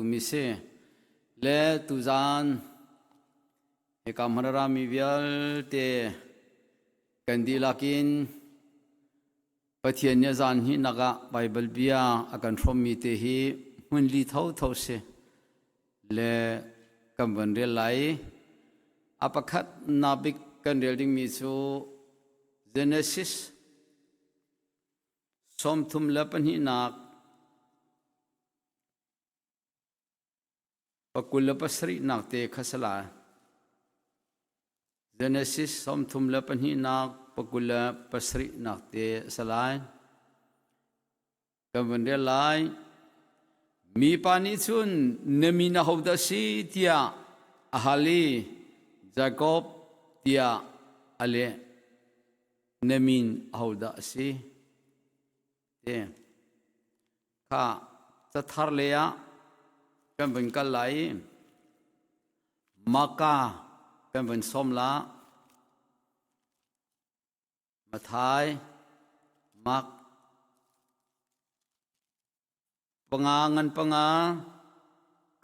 Tumi si. Le tuzaan hika hmun a rami vialte kan dihlak in Pathian nih zan hnihnak ah Baibal bia a kan hrawmmi te hi hmun li thotho si le kan von rel lai. A pakhat nak bik kan rel dingmi cu Genesis 32nak 27nak te kha si lai. Genesis 32nak 27nak te a si lai. Kan vun rel lai. Mipa nih cun na min ahodah si tiah a hal i Jakob tiah a leh. Na min ahodah a si? Ti. Kha cathar lei ah kan vun kal lai i Maka kan vun sawm la. Mathai, Mark, panga ngan panga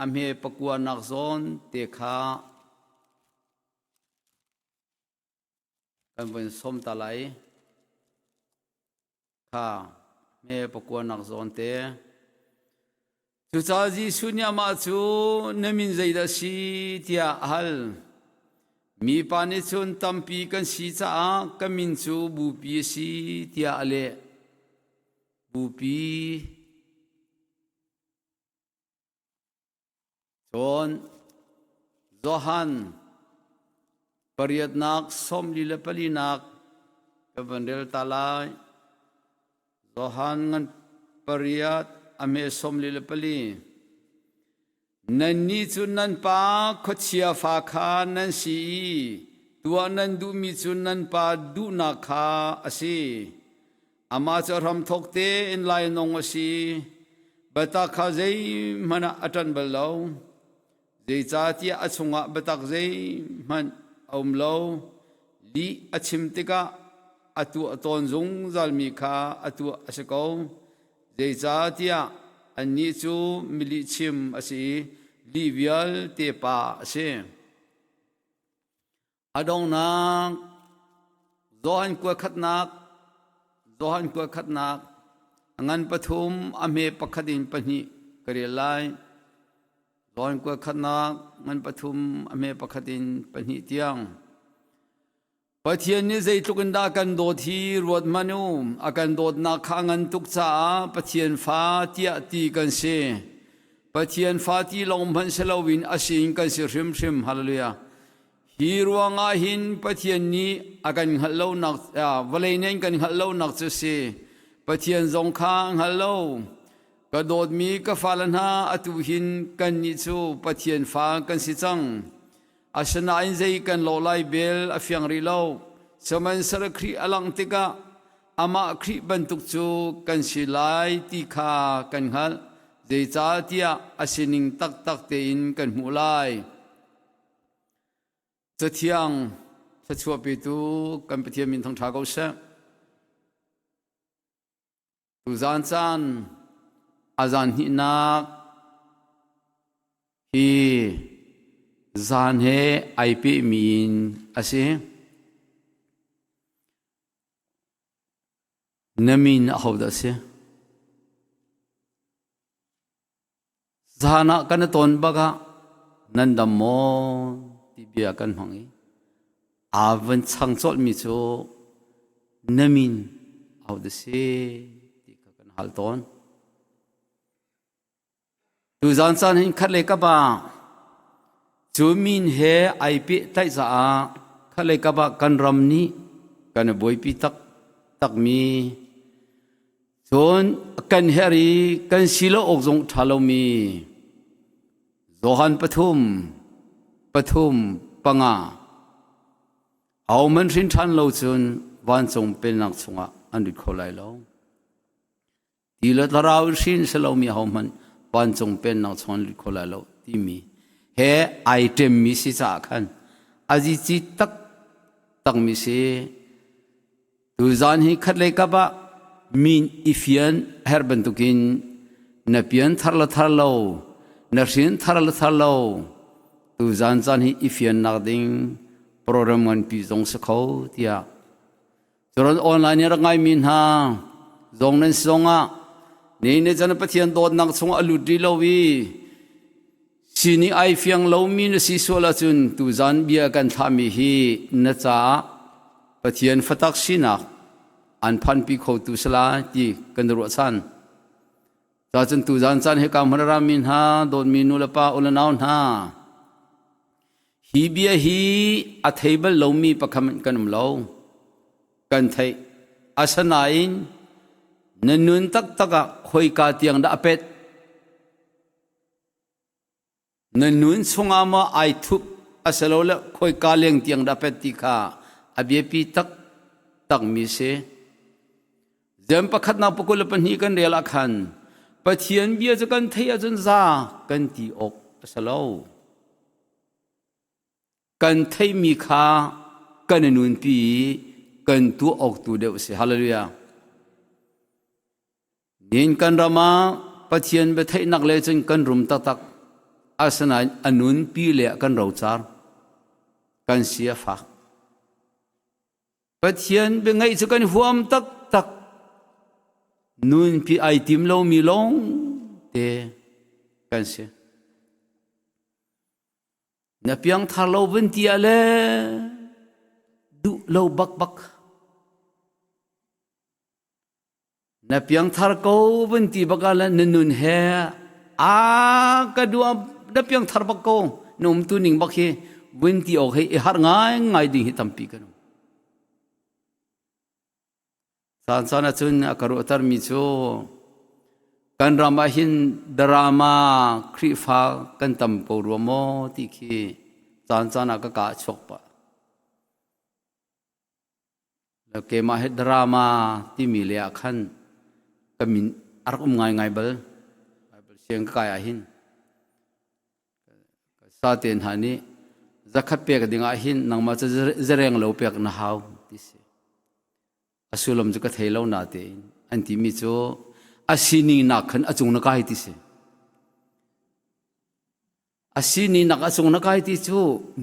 a hme pakua nak zawn te kha kan vun sawm ta lai. Kha hme pakua nak zawn te. Cucaah Jesuh nih amah cu na min zeidah si tiah a hal. Mipa nih cun tampi kan si caah ka min cu Bupi a si tiah a leh. Bupi. Cun Johan pariatnak sawmli le palinak ka van rel ta lai. Johan ngan pariat a hme 44. Nannih cu nan pa khuachia fa kha nan si i tuah nan duhmi cu nan pa duhnak kha a si. Amah cu hramthawk tein lainawng a si. Biatak kha zeihmanh ah a ṭanh bal lo. Zeicahtiah a chungah biatak zeihmanh a um lo. Lih a chim tikah a tuah tawn zungzalmi kha a tuah a si ko. Zeicahtiah annih cu milihchim a si i lih vialte pa a si. A donghnak Johan kua khatnak Johan kua khatnak a ngan pathum a hme pakhat in pahnih ka rel lai. Johan kua khatnak ngan pathum a hme pakhat in pahnih tiang. Pathian nih zeitluk in dah kan dawt hi ruat hmanh u. A kan dawtnak kha a ngan tuk caah Pathian fa tiah ti kan si. Pathian fa ti lawng hmanh si loin a sin kan si hrimhrim. Hallelujah. Hi ruangah hin Pathian nih a kan hngalh lonak vawlei nih an kan hngalh lonak cu si. Pathian zong kha a hngal lo. Ka dawtmi ka fale hna atu hin kannih cu Pathian fa kan si cang. Asinain zei kan lawh lai bel a fiang rih lo. Sihmanhsehlaw Khrih a langh tikah amah Khrih bantuk cu kan si lai ti kha kan hngalh. Zeicahtiah a sining taktak tein kan hmuh lai. Cathiang thluachuah petu kan Pathian min thangṭha ko seh. Tuzaan caan a zan hnihnak hi zan he ai pehmi in a si. Na min ahodah a si? Zan ah kan i ton bak ah nan dam maw ti bia kan hmang i aa van chang colhmi cu na min ahodah si ti kha kan hal tawn. Tuzaan caan hin khat le kap ah cu min he ai pehtlaih caah khat le kap ah kan ram nih kan i buaipi taktakmi Cun kan herh i kan si lo awk zong ṭha lomi Johan pathum pathum panga ahohmanh hrin ṭhan lo cun vancung pennak chungah an lut kho lai lo. Ti le thlarau in hrin si lomi ahohmanh vancung pennak chung an lut kho lai lo timi he ai ṭemmi si caah khan a zici tak takmi si. Tuzaan hi khatlei kap ah min i fian a herh bantukin na pian thar le thar lo, Na hrin thar le thar lo tu zan caan hi i fiannak ding program nganpi zong si kho tiah. Curon online in rak ngaimi hna zong nan si zongah ni ne chan Pathian dawtnak chungah a lut rih lo i sining ai fiang lomi na si sual ahcun tuzan bia kan thlahmi hi na caah Pathian fatak sinak an phanpi khotu si lai ti kan ruahchan. Cacun tuzan caan hi ka hmun a rami hna dawtmi nu le pa u le nau hna hi bia hi a thei bal lomi pakhat kan um lo. Kan theih. Asinain na nun taktak ah khoika tiang dah a pet? Na nun chungah maw ai thup asilole khoika leng tiang dah pet ti kha a biapi taktakmi si. Zem pakhatnak pakul le pahnih kan rel ah khan Pathian bia cu kan theih ahcun za kan ti awk a si lo. Kan theihmi kha kan i nunpi i kan tuah awk tu deuh a si. Hallelujah. Nihin kan ram ah Pathian biatheihnak le cun kan rum taktak. Asinain a nunpi le kan rocar. Kan si a fak. Pathian biangaih cu kan huam taktak. Nunpi ai tim lomi lawng te kan si. Na piangthar lo vun ti ah le duh lo bakbak. Na piangthar ko vun ti bak ah le na nun he a ka dua na piangthar bak ko na umtu ning bak hi vun ti awk hi i har ngai ngai ding hi tampi kan um. Caan caan ahcun a ka ruahter mi cu kan ram ah hin drama Khrihfa kan tam ko rua maw ti khi caan caan ah ka ka chuak pah. Keimah hi drama timi le ah khan ka min a rak um ngaingai bal. Bible siang ka kai ah hin ka sate hna nih zakhat pek ding ah hin nangmah cu zereng lo pek na hau ti si. A sullam cu ka thei lo na tein an timi cu a sining nak khan a cung na kai ti si. A sining a cung na kai ti cu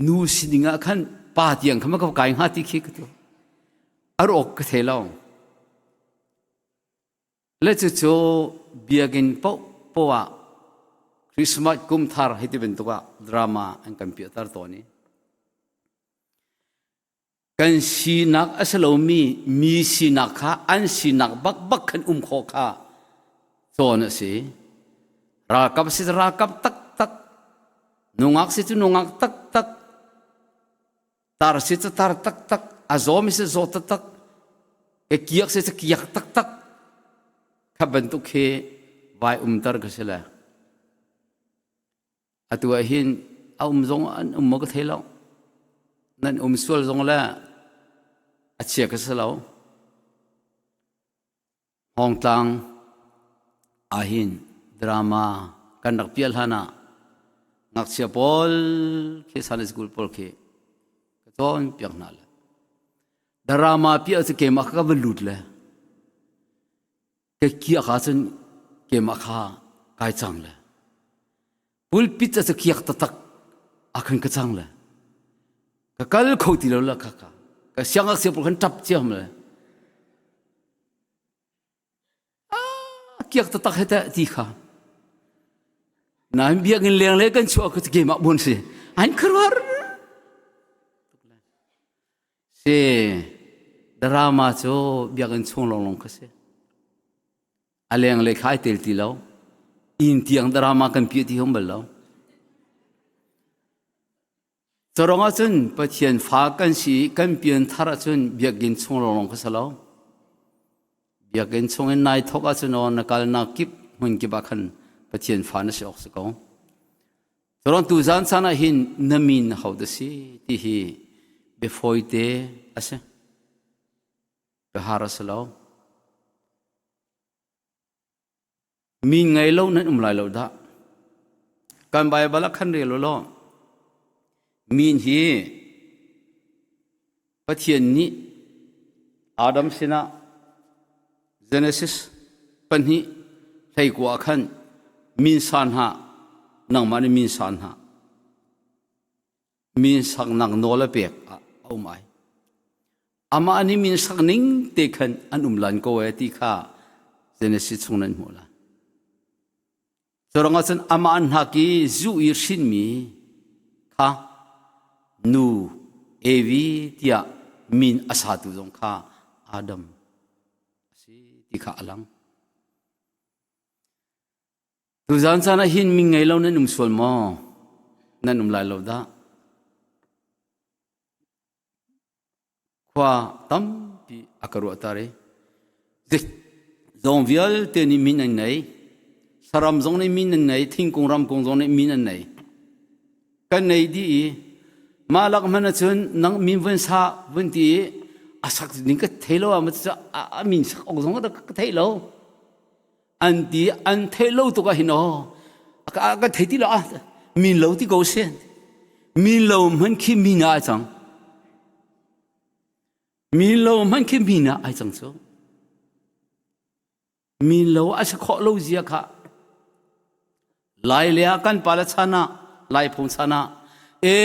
nu sining ah khan pa tiang kha ma ka kai hnga ti khi ka tu. A rawk ka thei lo. Le cucu biakinn paoh paoh ah Christmas kum thar hei ti bantuk ah drama an kan piahter tawn i kan sinak a si lomi mi sinak kha an sinak bakbak khan um khawh kha cawn a si. Ralkap si ralkap taktak, nungak si cu nungak taktak, tar si cu tar taktak, a zawmi si zaw taktak, ke kiak si cu kiak taktak. Kha bantuk khi vai umter ka si le. Atu ah hin a um zong an um maw ka thei lo. Nan um sual zong le a chia ka si lo. Hawngtlang ahhin drama kan rak pial hlan ah ngakchia pawl khi Sunday school pawl khi ka cawn piak hna le drama piah cu keimah ka va lut le Ka kiak ahcun keimah kha kai cang le pulpit a kiak taktak a khan ka cang le ka kal kho ti lo la ka ka ka siangngakchia pawl khan ṭap ciam le kiak taktak he teh ti kha nain biakinn leng le kan chuah ka keimah buan si an khuaruahar Si, drama cu biakinn chung lawnglawng kha si. A lenglei kha ai tel ti lo. Inn tiang drama kan piah ti hom bal lo. Carong ahcun Pathian fa kan si kan pian thar ahcun biakinn chung lawnglawng kha si lo. Biakinn chung in nai thok ahcun aw na kalnak kip hmun kip ah khan Pathian fa na si awk si ko. Curuang tuzaan caan ah hin na min ho dah si ti hi biafawite a si. Biahar a si lo. Min ngei lo nan um lai lo dah. Kan Baibal ah khan rel u law min hi Pathian nih Adam sinah Genesis pahnih hleikua ah khan min sa hna. Nangmah nih min sa hna. Min saknak nawl a pek ah a um ai. Amah nih min sak ning te khan an um lan ko e ti kha Genesis chung nan hmuh la. Cu cun amah hnak i zu i hrinmi kha nu Evi tiah min a satu zong kha Adam a si ti kha a lang. Tuzaan caan ah hin min ngei lo nan um sual maw? Nan um lai lo dah. Khua tampi a ka ruahter i zawng vialte nih min an ngei. Saram zong nih min an ngei, thingkung ramkung zong nih min an ngei. Kan ngei dih i mah lak hmanh ahcun nang min vun sa vun ti i a sak ning ka thei lo ah a min sak awk zong ka thei lo. An ti an theih lo tuk ah hin aw ka thei ti lo ah min lo ti ko si. Min lo hmanh khi min ah ai cang. Min lo hmanh khi min ah ai cang cu. Min lo a si khawh lo zia kha Lai le ah kan pale chan ah Lai phung chan ah e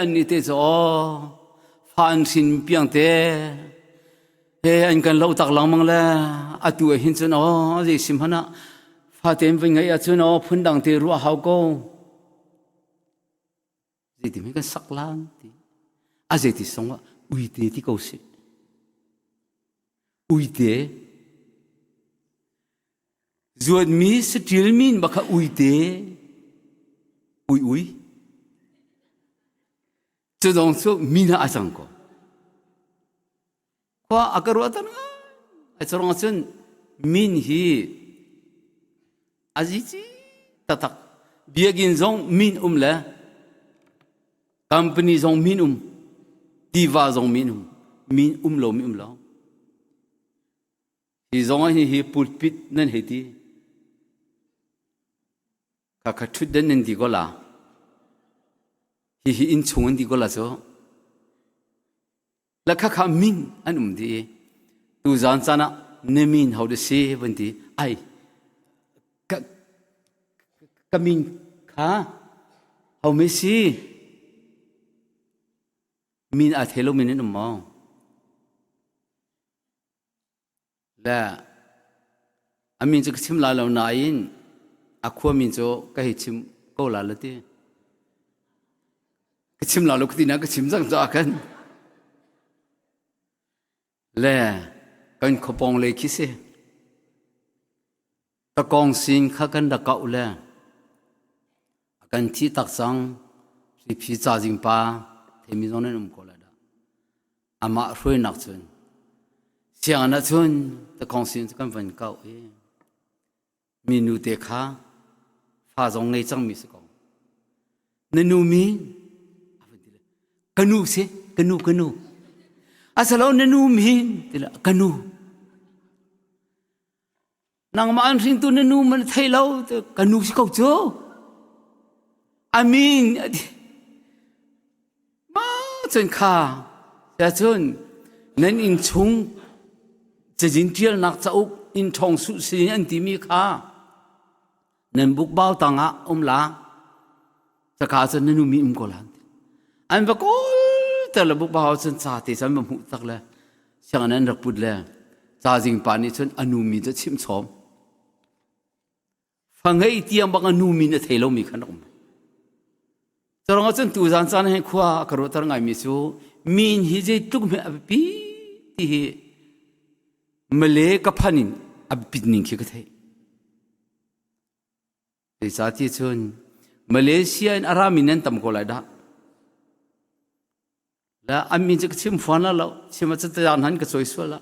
an nih te cu aw fa an hrin piang te he an kan lo tak lengmang le atu ah hin cun aw zei sim hmanh ah fate in voi ngeih ahcun aw phundang te ruah hau ko zeiti hmanh kan sak lan ti a zeiti song ah uite ti ko si uite zuatmi saṭil min bak kha uite ui ui cu zong cu min ah a cang ko Khua a ka ruah tan ngai. Ai curang cun min hi a zici taktak. Biakinn zong min um le company zong min um, tiva zong min um, min um lo mi um lo. Hi zong ah hi hi pulpit nan hei ti. Kha kha ṭhutdan nan ti ko la. Hihi inn chung an ti ko la cu. La khakha min an um dih i tuzaan caan ah na min ho dah si van ti ai ka, ka min kha ho me si min aa thei lo min an um maw Le a min cu ka chim lai lo nain a khua min cu ka hei chim ko la la ti. Ka chim la lo ka ti na ka chim cang caah khan. Le kan khuapawng lei khi si. Takong sin kha kan rak kauh le a kan thi tak cang. Riphi ca jingpa theimi zong nan um ko lai dah. Amah hruainak cun sianginn ah cun takong sin cu kan van kauh i mi nu te kha fa zong ngei cangmi si ko. Na nu mi ka nu si ka nu ka nu asalo na nu mi tila ka nu Nangmah an hringtu na nu man thei lo ka nu si ko cu. Amin a ti. Ma cun kha sia cun nan inn chung cazin ṭialnak cauk inn ṭhawng suh sin an timi kha nan bukbau tangah um la caka cun na nu mi um ko lan an va kawl ter le bukbau cun ca te cun va hmuh tak le sianginn an rak put le ca jing pa nih cun a nu mi cu chimh chawm fa ngei tiang bang a nu mi na thei lomi khan um Carong cun tu zan caan he khua ka ruahter ngaimi cu min hi zeitluk hme a biapi ti hi Malay ka phan in a biapit ning khi ka theih. Zeicahtiah cun Malaysia in a rami nan tam ko lai dah. La an min cu ka chim fawn la lo, chim ah cun han ka cawi sual la.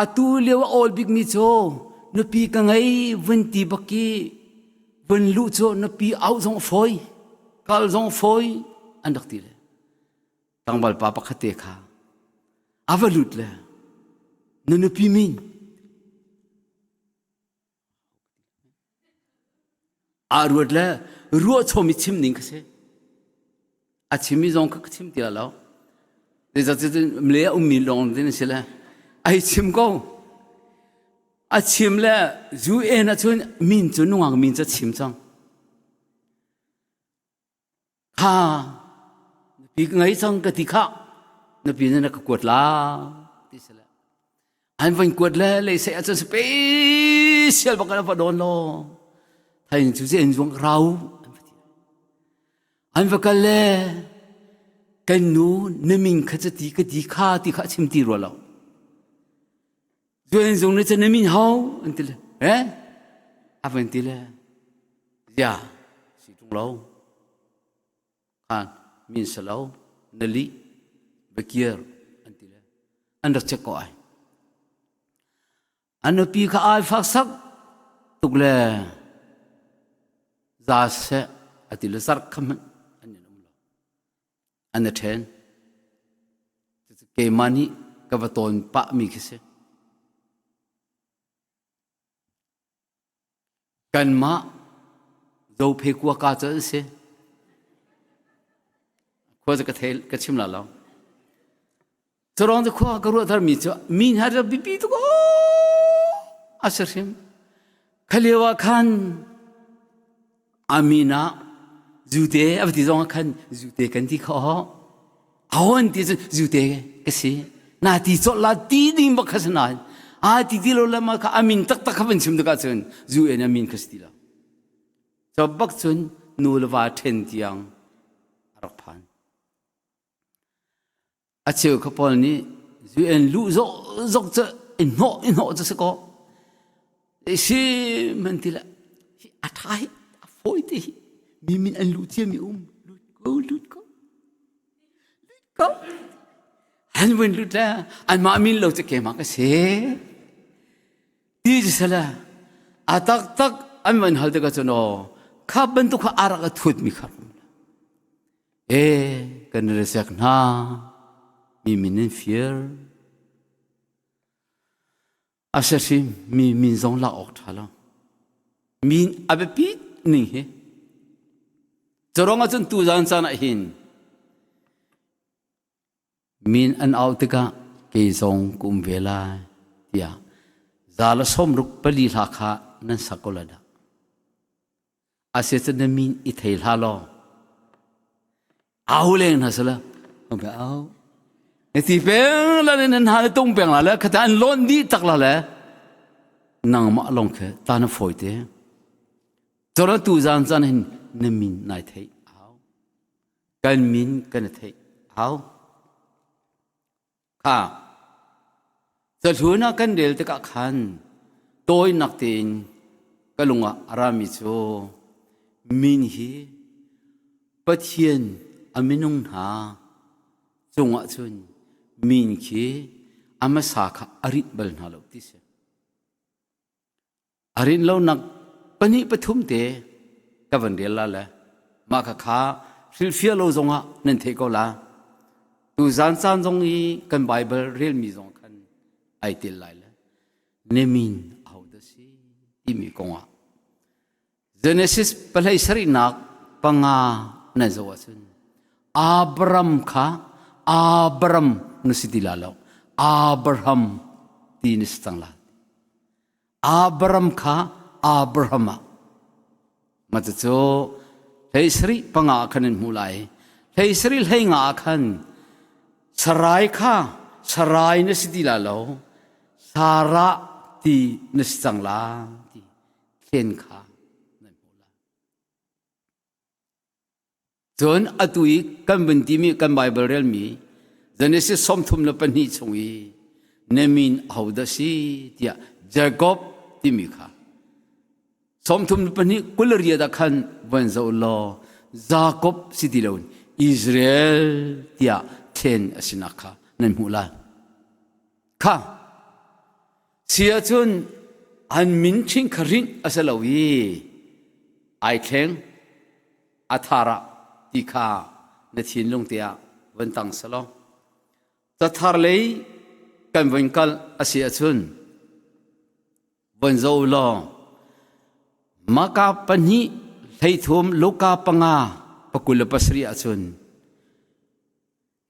Atu lio a awl bikmi cu nupi ka ngei vun ti bak i vun luh cu nupi auh zong fawi, kal zong fawi an rak ti le. Tlangval pa pakhat te kha a va lut le na nupi min Aa ruat le ruahchom i chim ning kha si. A chimmi zong kha ka chim ti lo. Zeicahtiah mle a ummi lawng tin a si le ai chim ko. A chim le UN ahcun min cu nungak min cu a chim cang. Kha nupi ka ngei cang ka ti kha nupi nih na ka kuat la ti si le an van kuat le lei sei ahcun special bak an va dawn law thain cu en zuang rau an va ti. An va kal le kan nu na min kha cu ti ka ti kha ti kha a chim ti rua lo. Zuan zung nih cun na min ho an ti le eh a van ti le ya si ṭung lo khan min si lo na lih bakir an ti le an rak check ko ai. An nupi kha ai fak sak tuk le za seh a ti le zarh kha hmanh an in um lo. An i ṭhen. Cucu keimah nih ka va tawn pahmi khi si. Kanmah Zophe kua ka cu an si. Khua cu ka thei ka chim la lo. Curong cu khua ka ruah tharmi cu mi hna cu bipi tuk a si hrim. Kha lio ah khan amina zute a va ti zong ah khan zute kan ti kho. Aho an ti cu zute ka si. Na ti cawlh la ti ding bak kha si nain a ti ti lo le ma kha amin taktak kha van chim tikah cun zu en amin kha si ti lo. Cu bak cun nu le va ṭhen tiang a rak phan. A cheu kha Paul nih zu en luh zawk zawk cu i hnawh i hnawh cu si kaw si man ti le hi a ṭha hi a fawi te hi mi min an luh cia mi um lut ko lut ko lut ko an vun lut le anmah min lo cu keimah ka si ti cu sala a taktak an van hal tikah cun aw kha bantuk kha a rak a thut mi kha e kan resek hna mi min in fir a se hrim mi min zong lak awk ṭha lo min a biapi ning hi curong ahcun tu zan caan ah hin min an auh tikah kei zong ka um ve lai tiah 164 hla kha nan sak ko la dah a si cun na min i thei hlah law au leng hna sala au na ti peng la nan ha na tung peng la le khata an lawn dih tak la le nangmah long khe ta na fawi te cora tu zan chan hin na min nai thei au kan min kan thei au Kha cahlun ah kan rel tikah khan tawinak tein ka lung ah a rami cu min hi Pathian a minung hna cungah cun min khi a hmasa kha a rinh bal hna lo ti si. A rin lonak pahnih pathum te ka van rel la le mah kha kha hrilhfiah lo zongah nan theih ko la. Tu zan caan zong i kan Bible relmi zong khan ai tel lai le ne min ahodah si timi kongah Genesis pahlei sarihnak panga nan zoh ahcun Abram kha Abram na si ti la lo Abraham ti na si cang la. Abram kha Abraham ah mah cucu hlei sarih panga ah khan an hmuh lai. Hlei sarih hlei nga ah khan Sarai kha Sarai na si ti la lo Sarah ti na si cang la ti thlen kha nan hmuh lai. Cun atu i kan vun timi kan Baibal relmi Genesis 32 chung i na min ahodah si tiah Jacob timi kha 32 28 ah khan van zoh law Jacob si ti loin Israel tiah thlen a sinak kha nan hmuh lai. Kha Si ahcun an min ṭhing kha rinh a si lo i ai thleng a thar ah ti kha na thinlung te ah van tang selaw cathar lei kan von kal a si ahcun von zo law Maka 2 13 Luka 5 27 ahcun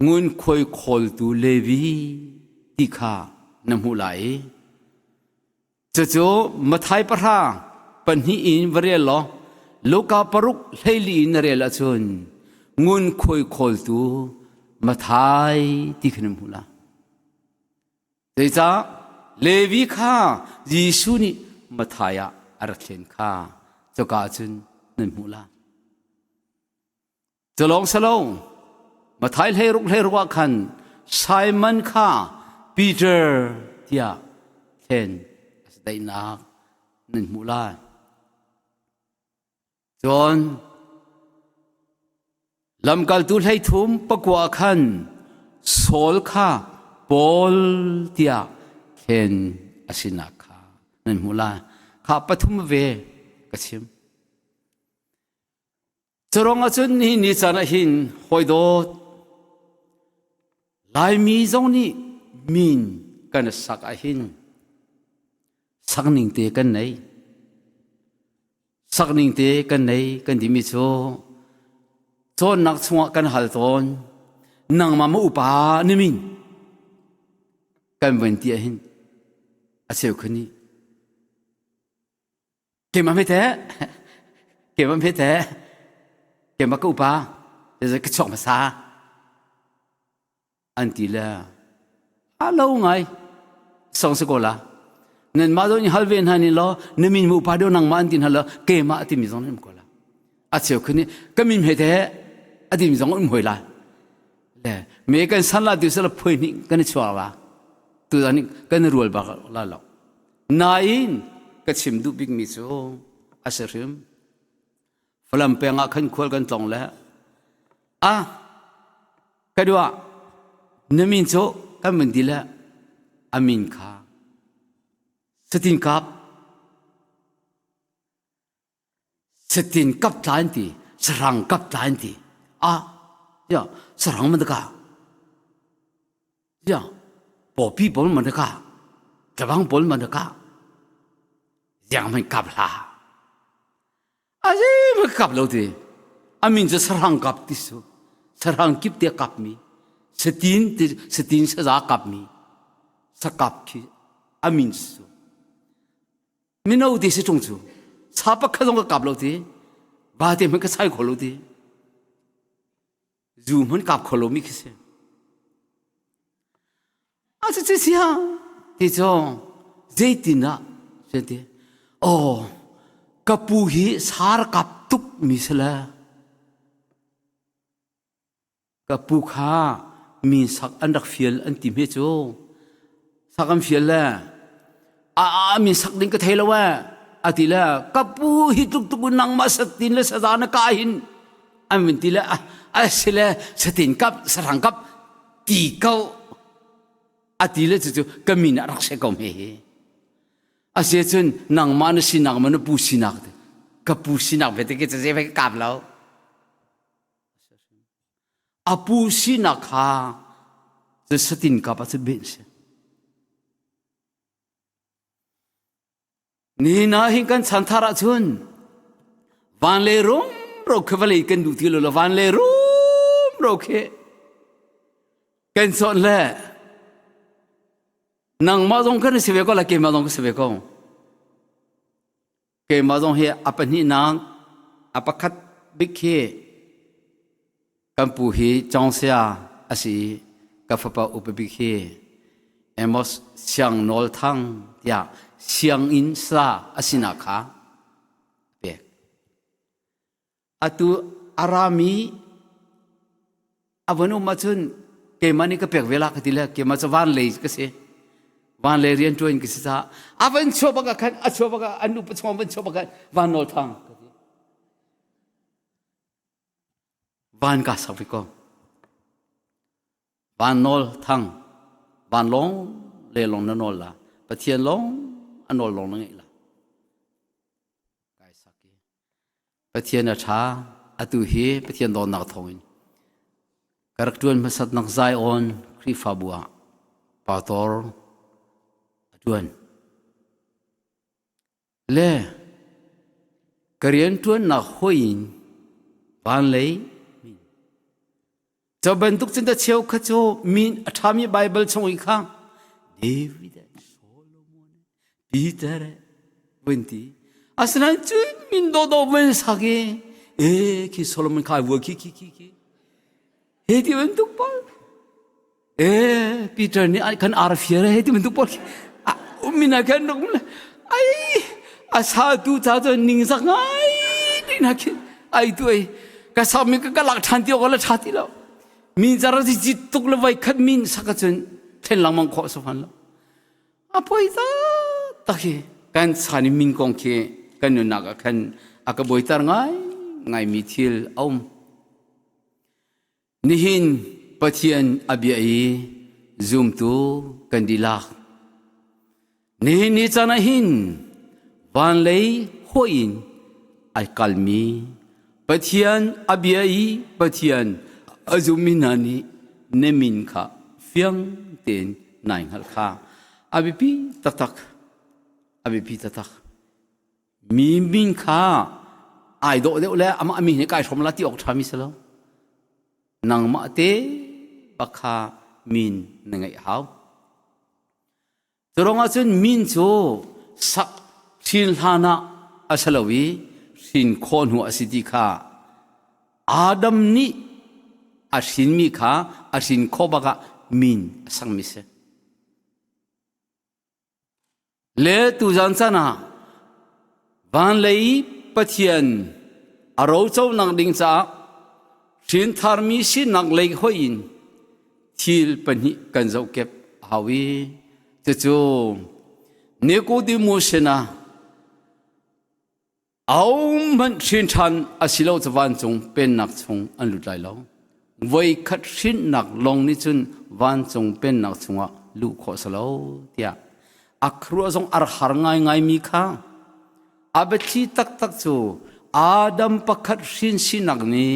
ngunkhuai khawltu Levi ti kha na hmuh lai i. Cucu Mathai pahra pahnih in va rel law Luka paruk hleili in na rel ahcun ngunkhuai khawltu Mathai ti khin na hmuh la. Zeicah Levi kha Jesuh nih Mathai ah a rak thlen kha cuka ahcun nan hmuh la. Cu lawng si lo, Mathai hleiruk hleiruk ah khan Simon kha Peter tiah thlen a si daihnak nan hmuh lai. Cun lamkaltu hleithum pakua khan Saul kha Paul tiah thlen a sinak kha nan hmuh lai. Kha pathum ve ka chim. Curuang ahcun nihin ni caan ah hin hawi dawt Laimi zong nih min kan sak ah hin sak ning te kan nei. Sak ning te kan nei kan timi cu cawnnak chungah kan hal tawn nangmah ma upa na min kan van ti ah hin a cheu khan nih Keimah hme teh keimah hme teh keimah ka upa ka chuak hmasa an ti le a lo ngai song si ko la nan mah zong hal ve hna ni law na min mu upa deuh nangmah an ti hna lo keimah timi zong nan ko la a cheu khun ka min hme teh a timi zong um hoi la le me kan san la tu sala phoi ni kan i chuak la tu zan kan rual bak la lo Nain ka chim duh bikmi cu a si hrim. Falam peng ah khan khual kan tlong le a ka dua na min cu kan vun ti le a min kha satin kap satin kap tla an ti sarang kap tla an ti a ya sarang man ka ya pawpi pawl man ka tlabang pawl man ka ziang man kap hla a zi ma kap lo ti amin cu sarang kap ti su sarang kip te kap mi satin ti satin saza kap mi sakap khi amin su Mino ti si ṭung cu sa pakhat zong ka kap lo ti ba te hmanh ka sai kho lo ti zu hmanh kap kho lomi khi si a si si si ha ti cu zeitin ah ti oh ka pu hi sar kap tuk mi si le Ka pu kha mi sak an rak fial an ti hme cu. Sak an fial le a a mi sak ding ka thei lo eh a ti le ka pu hi tluk tuk nangmah satin le saza na ka hin an vun ti le a si le satin kap sarang kap ti ko a ti le cucu ka min a rak se ko hme hi a si cun nangmah na sinak ma na pu sinak ka pu sinak ve te ke ze ve ka kap lo A pu sinak kha cu satin kap ah cun beh si. Nihin ah hin kan chanthar ahcun van le rumro khi vawlei kan duh ti lo lo van le rumro khi kan cawn le nangmah zong kan si ve ko la keimah zong ka si ve ko. Keimah zong hi a pahnihnak a pakhat bik hi kan pu hi Cawngsia a si i ka fapa upa bik hi Amos Siang Nawl Thang tiah sianginn sa a sinak kha a pek. Atu a rami a von um ahcun keimah nih ka pek ve la ka ti le keimah cu van lei ka si van lei rian ṭuan ka si caah a van chuah bak ah khan a chuah bak ah an upa chung van chuah bak ah van nawl thang ka ti van ka sak ve ko van nawl thang van lawng le lawng na nawl la pathian lawng a nawl lawng na ngeih la kai sak i Pathian a ṭha. Atu hi Pathian dawtnak thawngin ka rak ṭuan hmasatnak Zion Khrihfabu ah pastor a ṭuan. Le ka rian ṭuannak hoi in van lei Cu bantuk cun ta cheukhat cu min a ṭhami Baibal chung i kha David Solomon. Peter vun ti. Asinain cun min dawdawh vun sak i e khi Solomon kha vua khi khi khi khi he ti bantuk pawl e Peter nih kan arfiar he ti bantuk pawl khi ummin ah khan rak ai a sa tu ca cu ningzak ngai ti na khi ai tu ai ka sa mi ka lak ṭhan ti awk la ṭha ti lo min zara ci tuk le voi khat min sak ahcun thlen lengmang khawh si fan lo. A poi taktak hi kan chan i min kong khi kan nunnak ah khan a ka buaiter ngai ngaimi thil a um. Nihin Pathian a bia i zumtu kan dihlak. Nihin ni caan ah hin van lei hawih in ai kalmi Pathian a bia i Pathian a zummi hna nih na min kha fiang tein nai hngalh kha a biapi taktak a biapi taktak. Mi min kha ai dawh deuh le amah min he kai hrom la ti awk ṭhami si lo. Nangmah te bak kha min na ngeih hau. Cu ruangah cun min cu sak hrin hlan ah a si lo i hrin khawh hnu a si ti kha Adam nih a hrinmi kha a hrin khawh bak ah min a sakmi si. Le tuzan chan ah van lei Pathian a roconak ding caah hrintharmi sinak lei hoih in thil pahnih kan zohkep a hau i cucu Nicodemus sinah ahohmanh hrin ṭhan a si lo cu vancung pennak chung an lut lai lo. Voi khat hrinnak lawng nih cun vancung pennak chungah luh khawh si lo tiah a khuaruah zong a har ngaingaimi kha A biathli taktak cu Adam pakhat hrin sinak nih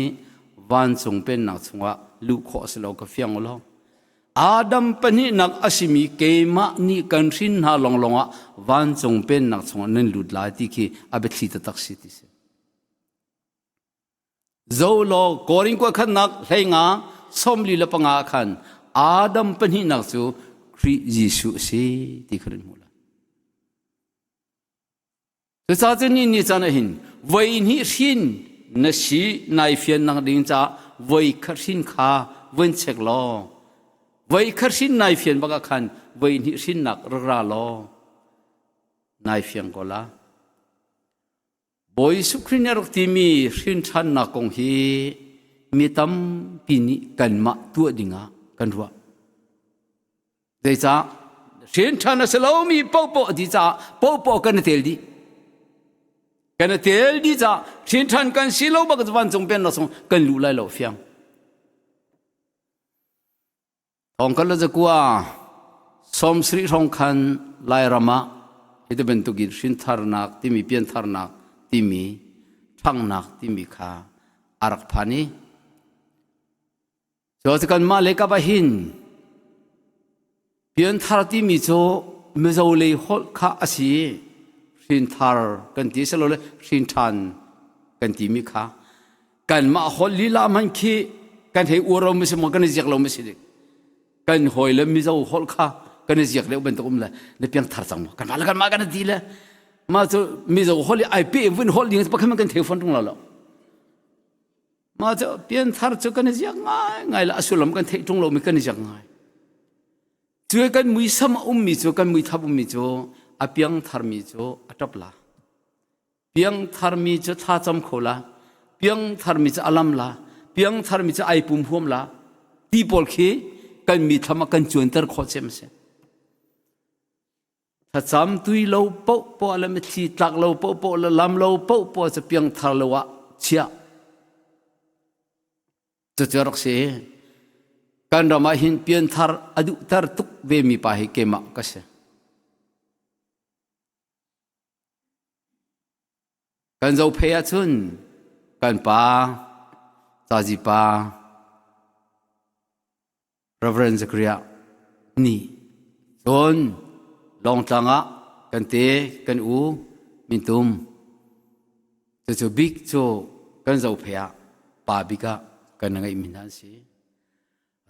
vancung pennak chungah luh khawh a si lo ka fiang u law. Adam pahnihnak a simi keimah nih kan hrin hna lawnglawng ah vancung pennak chungah nan lut lai ti khi a biathli taktak si ti si. Zo law Korin kua khatnak hleinga 45 khan Adam pahnihnak cu Khrih Jesuh a si ti kha nan hmuh lai. Cucaah cun ni ni caan ah hin voi hnih hrin na si nai fiannak ding caah voi khat hrin kha vun check law voi khat hrin nai fian bak ah khan voi hnih hrinnak rak ra law nai fiang ko la. Bawi Jesuh Khrih nih a rak timi hrin ṭhannak kong hi mi tampi nih kanmah tuah dingah kan ruah. Zeicah? Hrin ṭhan a si lomi paohpaoh a ti caah paohpaoh kan i tel dih. Kan i tel dih caah hrin ṭhan kan si lo bak vancung pennak chung kan luh lai lo fiang. Thawng kan la zakua 70 hrawng khan Lairam ah hi bantuk in hrintharnak timi piantharnak timi ṭhanghnak timi kha a rak phan i Cu kanmah lei kap ah hin pianthar timi cu Mizo lei holh kha a si i hrinthar kan ti silole hrinṭhan kan timi kha kanmah holh lila hmanh khi kan hei uar lo mi si maw kan i ziak lo mi si ding kan hawi le Mizo holh kha kan i ziak deuh bantuk um le na piangthar cang maw kanmah le kanmah kan i ti le mah cu Mizo holh i ai pe vun holh ding pakhat kan thei fawn ṭung lo lo. Mah cu pianthar cu kan i ziak ngaingai le a sullam kan theih ṭung lomi kan i ziak ngai. Cu kan muisam a ummi cu kan muithap ummi cu a piangtharmi cu a ṭap la. Piangtharmi cu thlacam kho la. Piangtharmi cu a lam la. Piangtharmi cu ai pum huam la. Ti pawl khi kan mithlam ah kan cuanter khawh cem a si. Thlacam tui lo paohpoah le mitthli tlak lo paohpoah le lam lo paohpoah cu piangthar lo ah chiah. Cucu rak si. Kan ram ah hin pianthar a duhter tuk ve mi pa hi keimah ka si. Kan zophei ahcun kan pa, cazi pa, Reverend Zachariah nih cun Lawngtlang ah kan te kan u mintum cucu bik cu kan zophei ah pa bik ah kan ngeihmi hna an si.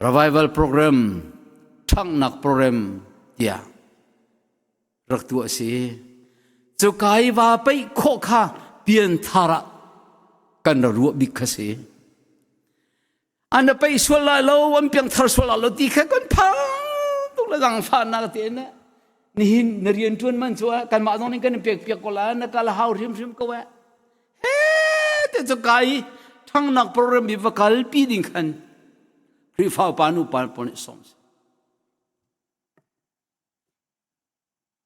Revival program, ṭhanghnak program tiah. Rak tuah si. Cuka i va peih khawh kha pianthar ah kan ra ruah bik kha si. An na peih sual lai lo, an piangthar sual lai lo ti kha kan phang tuk le zangfahnak te in nihin na rian ṭuan man cu kanmah zong nih kan in pek piak ko lai na kal hau hrimhrim ko eh. He te cu ka i ṭhangnak program i va kalpi ding khan Khrihfa upa nu pa pawl nih sawm si.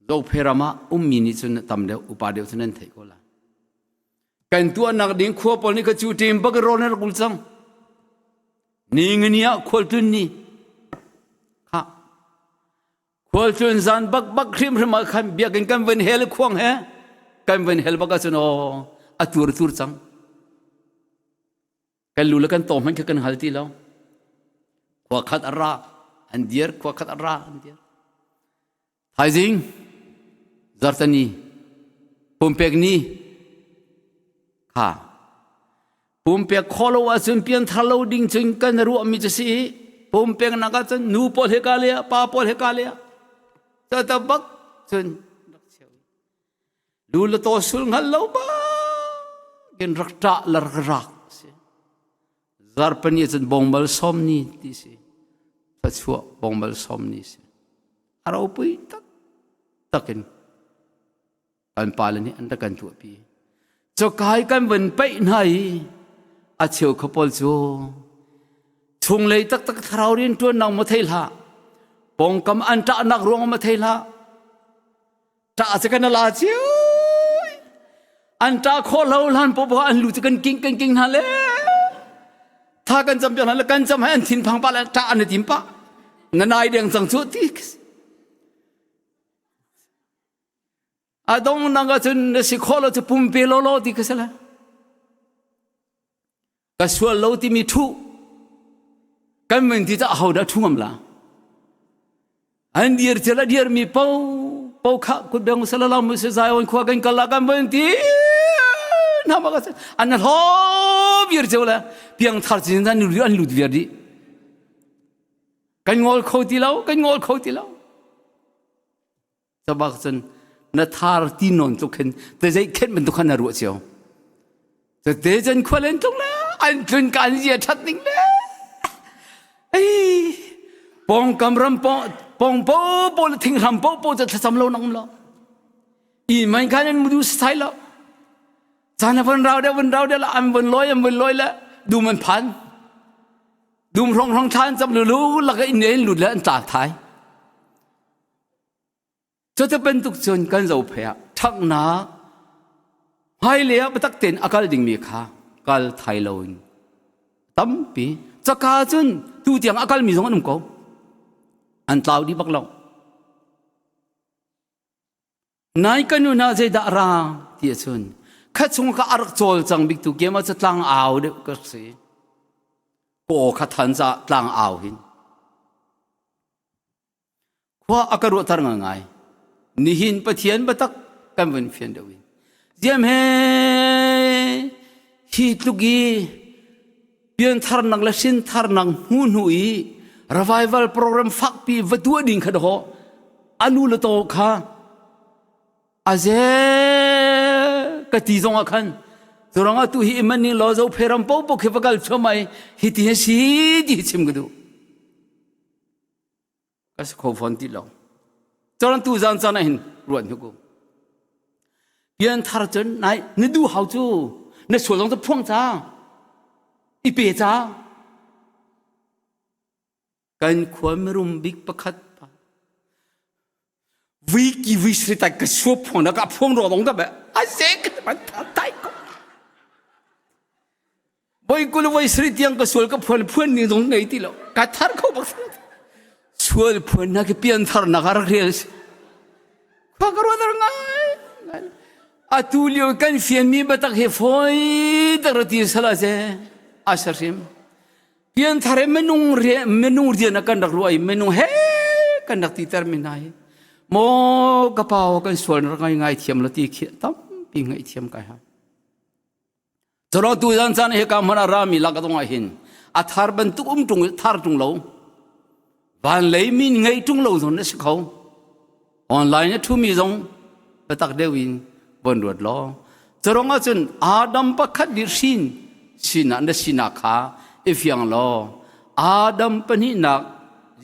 Zophe ram ah ummi nih cun tam deuh upa deuh cu nan theih ko lai. Kan tuahnak ding khua pawl nih ka cu ṭim bak in rawl nan rak ul cang. Ni ngani ah khualtlun ni kha khualtlun zan bak bak hrimhrim ah khan biakinn kan van hel khuang he kan van hel bak ahcun aw a tur tur cang. Kan lu le kan taw hmanh kha kan hngal ti lo. Khua khat a ra, an dir, khua khat a ra, an dir. Thaizing, zartani, pumpek ni, kha. Pumpek khawh lo ahcun pianthar lo ding cun kan ruahmi cu si i pumpek nak ahcun nu pawl he ka le pa pawl he ka le ta bak cun Lu le taw sul hngal lo bangin rak ṭah le rak rak si. Zarpani cun bongmal sawm ni ti si. Thluachuah bongmal sawm ni si. A ropui tak takin kan pale nih an rak kan tuahpi. Cokai kan van paih hna i a cheu kha pawl cu chunglei taktak thlarau rian ṭuannak maw thei hlah pawngkam an ṭahnak ruang maw thei hlah ṭah cu kan la cio an ṭah khawh lo hlan popo an lu cu kan king kan king hna le tha kan cam piak hna le kan cam hai an thin phang pa le ṭah an i tim pa na nai deng cang cu ti a dong nang ahcun na si khawh lo cu pumpe law law ti ka si la Ka sual lo timi thu kan min ti ca ho dah thu ngam la an dir cel a dir mi po po kha kut beng salala mu se zai on khua kan kala kan bon ti na ma ka an hlo vir cheu la piang thar chin an an lut vir di kan ngol kho ti lo kan ngol kho ti lo Cabak cun na thar ti nawn tluk khin te zei khen bantuk khan na ruah cio. Te cun khual an tlung le an tlun ka an zia that ning le. Ei pongkam ram pong po po le thinghram po po cu thlacam lo nang lo. I man khan an mudu sai lo. Caan a von rau deuh von rau deuh la an von loi an von loi le dum an phan. Dum hrong hrong thlan cam lulu laka inn in lut le an tlak thai. Cuti bantuk cun kan zophei ah ṭhanghnak hmailei ah biatak tein a kal dingmi kha kal thai loin tampi caka cun tu tiang a kalmi zong an um ko. An tlau dih bak lo. Nai kan nu hna zeidah a ra ti ahcun kha chung ka a rak cawl cang bik tu kiam ah tlang au deuh ka si. Paw kha than ca tlang au hin. Khua a ka ruahter ngai. Nihin Pathian biatak kan vun fian deuh in. Ziam he hi tluk i piantharnak le hrintharnak hmu hnu i revival program fakpi va tuah ding kha daw alu le to kha aze ka ti zong ah khan curang atu hi iman ning law zo pheram po po khi va kal chomai hi ti si ti chim ka duh ka si kho fawn ti lo cun tu zan caan ah hin ruat hnu ku pian thar cun nai na du hau cu na sual zong cu phuang ca i pe ca kan khua mirum bik pakhat pa vui ki vui sri tai ka suo phuang na ka phuang ro dong da be a se ka man tai ko Voi 20 voi 30 tiang ka sual ka phuan phuan ning zong ngei ti lo. Ka thar kho bak sual phuan na ke pian thar na ka rak rel si. Khua ka ruat ngai. Atu lio kan fian mi batak he foi tak rati sala se asa hrim. Pian thar he minung re minung rian a kan rak ruai minung he kan rak ti ter mi hna hi. Mo ka pau kan sual na ngai ngai thiam lo ti khi tampi ngai thiam kai ha. Curo tu zan caan hi ka hmun a rami lak dong ah hin a thar bantuk um ṭung thar ṭung lo van lei min ngei ṭung lo zon na si kho. Online a ṭhumi zong biatak deuh in von ruat law. Curang ahcun Adam pakhat nih hrin sinak na sinak kha i fiang law Adam pahnihnak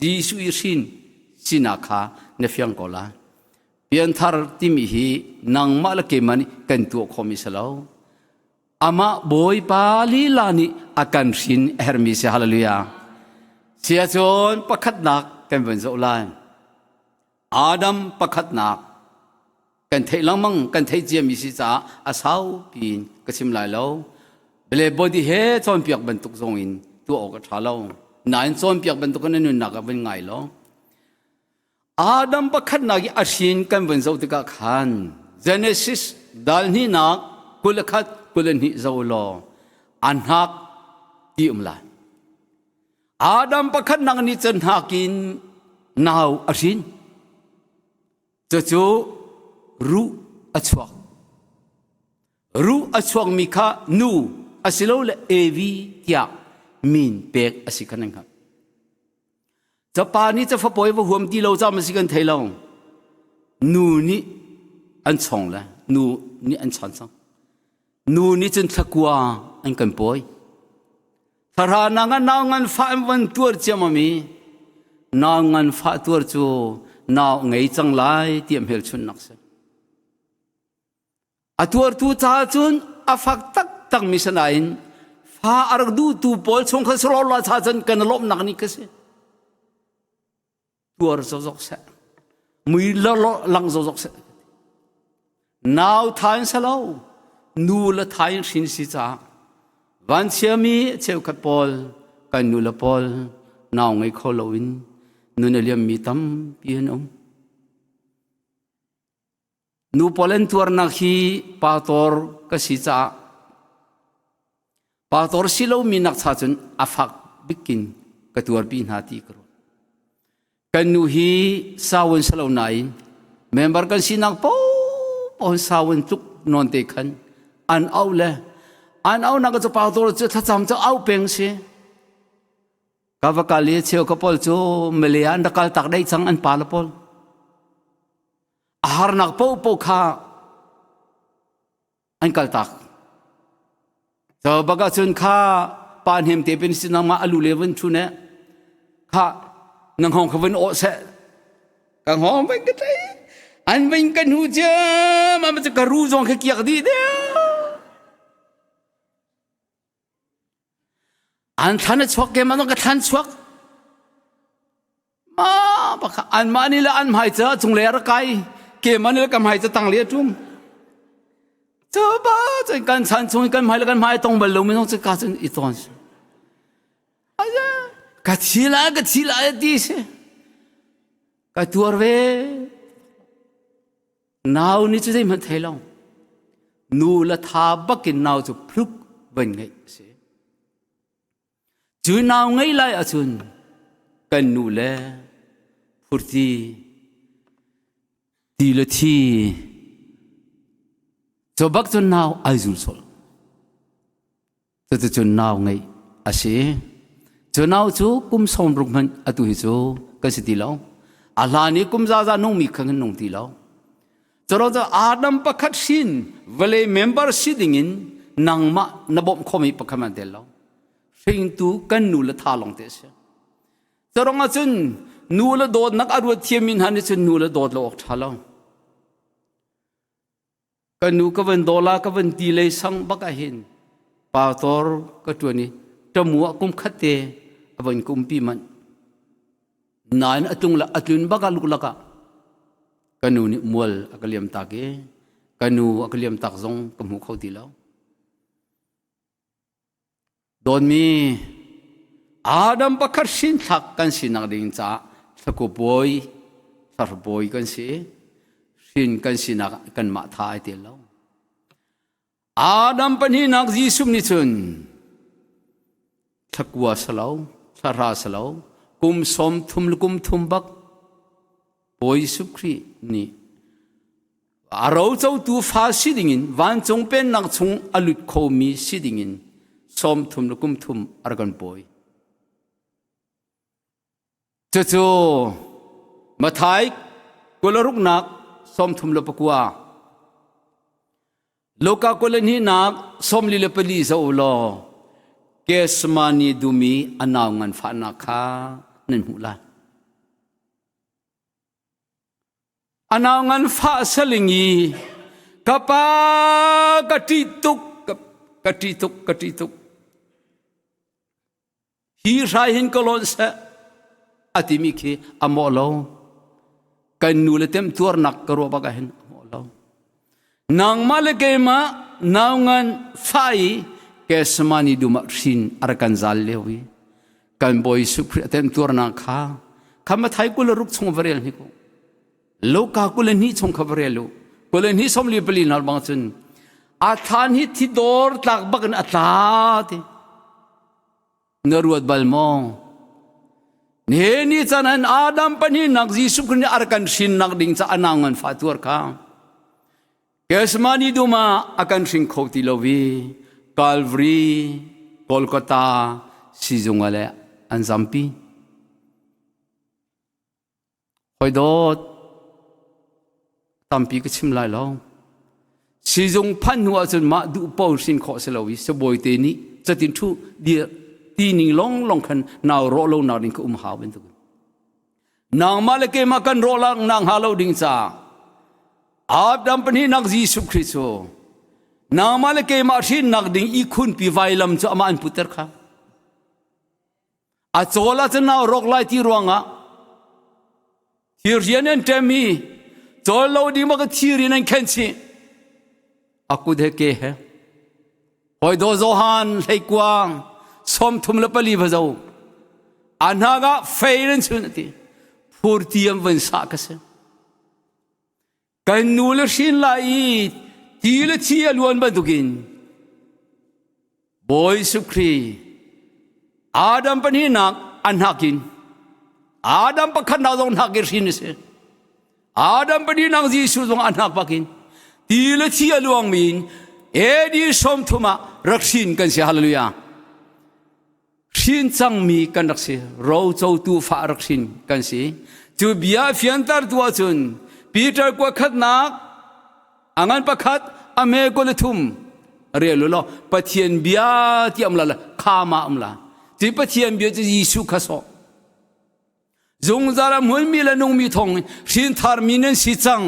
Jesuh i hrin sinak kha na fiang ko lai. Pianthar timi hi nangmah le keimah nih kan tuah khawhmi si lo. Amah Bawipa lila nih a kan hrin a herhmi si. Hallelujah. Sia cun pakhatnak kan vun zoh lai. Adam pakhatnak kan theih lengmang kan theih ciami si caah a sau piin ka chim lai lo. Bele body he cawnpiak bantuk zong in tuah awk a ṭha lo. Nain cawnpiak bantuk in na nunnak ah vun ngai law. Adam pakhatnak i a hrin kan vun zoh tikah khan Genesis dal hnihnak 21 22 zoh law a hnak ti um lai. Adam pakhatnak nih cun hnak in nau a hrin. Cucu ruh a chuak. Ruh a chuakmi kha nu asilole Evi tiah min pek a si kha nan hngalh. Capa nih cafapawi va huam ti lo cam a si kan thei lo. Nu nih an chong le nu nih an chan cang. Nu nih cun thlakua an kan pawi. Thlarha na ngan nau ngan fa an van tuar ciamami nau ngan fa tuar cu nau ngei cang lai ti hmelchunnak si. A tuartu caah cun a fak taktakmi si nain fa a rak duhtu pawl chung khan sawlawla cha cun kan lawmhnak ni ka si. Tuar zokzok seh. Mui lang zokzok seh. Nau tha in salo, nu le tha in hrin si caah vanchiami cheukhat pawl kan nu le pawl nau ngei kho loin nun a liammi tampi an um. Nu pawl an tuarnak hi pastor ka si caah pastor si lomi nak cha cun a fak bikin ka tuarpi hna ti ka ruat. Kan nu hi sawun si lo nain member kan sinak paohpaoh sawun tluk nawn te khan an auh le an auhnak cu pastor cu thlacam cu auh peng si. Ka va kal i cheu ka pawl cu Malay ah an rak kal tak dei cang an pa le pawl. A harnak paohpaoh kha an kaltak. So bak ahcun kha pa hnem te pin si nangmah alu le vun thu ne kha na hngawng kha vun awh seh ka hngawng vin ka tlai an vin kan hu ciam ama cu ka ru zong kha kiak dih deu An thlan a chuak ke ma ka thlan chuak. Ma baka an mah ni le an hmai ca cung le rak kai ke ma ni le ka hmai ca tang le tum. Cu ba cun kan chan chung kan hmai le kan hmai tong bal lo mi zong cu ka cun i ton. Ka thi la ka thi la ti si. Ka tuar ve. Nau nih cu zeihmanh thei lo. Nu le tha bakin nau cu phluk van ngeih a si. Cu nau ngeih lai ahcun kan nu le phurti ti le thi cu bak cun nau ai zul sol. Cuticun nau ngeih a si. Cu nau cu kum 60 hmanh atu hi cu kan si ti lo. A hlan i kum zaza nungmi kha kan nung ti lo. Curo cu Adam pakhat hrin vawlei member si dingin nangmah na bawmh khomi pakhat man tel lo. Hringtu kan nu le tha lawng te a si. Curong ahcun nu le dawtnak a ruat thiammi hna nih cun nu le dawt lo awk ṭha lo. Ka nu ka van dawla ka van ti lei sang bak ah hin pastor ka ṭuan i ṭamu ah kum khat te a van ka umpi manh. Nain a tlung a tlun bak ah luklak ah ka nu nih mual a ka liam tak i ka nu a ka liam tak zong ka hmu kho ti lo. Dawtmi Adam pakhat hrinthlak kan sinak ding caah thlaku bawi, thlarhu bawi kan si. Hrin kan sinak kanmah tha ai tel lo. Adam pahnihnak Jesuh nih cun thlakua salo, thlahra salo, kum sawm thum le kum thum bak Bawi Jesuh Khrih nih a rocotu fa si dingin vancung pennak chung a lut khomi si dingin sawm thum le kum thum a rak kan pawi. Cucu Mathai Kularuknak 34. Luka 22nak 44 zoh law Gethsemane dum i a nau nganfahnak kha nan hmuh lai. A nau nganfah saling i ka pa ka ṭih tuk ka ṭih tuk ka ṭih tuk hi hrai hin ka lonh seh a timi khi a mawh lo. Kan nu le temtuarnak ka ruah bak ah hin a mawh lo. Nangmah le keimah nau ngan fa i Gethsemane dum ah hrin a rak kan zal lio i kan Bawi Jesuh Khrih a temtuarnak kha kha Mathai 26 chung va rel hnik u. Luka 22 chung kha va rel u. 22 44 hna bang cun a thlan hi thi dor tlak bak in a tla ti. Na ruat bal maw? Nihin ni caan an Adam pahnihnak Jesuh Khrih nih a rak kan hrinnak ding ca a nau ngan fa tuar kha. Gethsemane dum ah a kan hring kho ti lo i Calvary, Golgotha sizung ah le an zampi. Hawi dawt, tampi ka chim lai lo. Sizung phanh hnu ahcun mah duh paoh hrin khawh si lo i sibawi te nih catin ṭhu dir ti ning longlong khan nau rawh lo nak ding ka um hau bantuk. Nangmah le keimah kan rawh nak hnga lo ding caah Adam pahnihnak Jesuh Khrih cu nangmah le keimah hrinnak ding ihkhunpi vailam cu amah an putter kha. A cawl ah cun nau rawk lai ti ruangah thirrian an ṭem i cawl lo ding bak thir in an khenh chih. A kut he ke he. Hawi daw Johan hleikuang 34 va zo. A hnak ah fei an chun a ti. Phurti an van sah ka si. Kan nu le hrin lai i ti le thi a luan bantukin Bawi Jesuh Adam pahnihnak an hnakin Adam pakhatnak zong hnak in hrin a si. Adam pahnihnak Jesuh zong an hnak bakin ti le thi a luangmi in AD 30 ah rak hrin kan si. Hallelujah. Hrin cangmi kan rak si. Rocotu fa rak hrin kan si. Cu bia fianter tu ahcun Peter kua khatnak a ngan pakhat a me kul thum rel u law Pathian bia ti am la la khama am la. Ti Pathian bia cu Jesuh kha sawh. Zungzal a hmunmi le nungmi thawng hrintharmi nan si cang.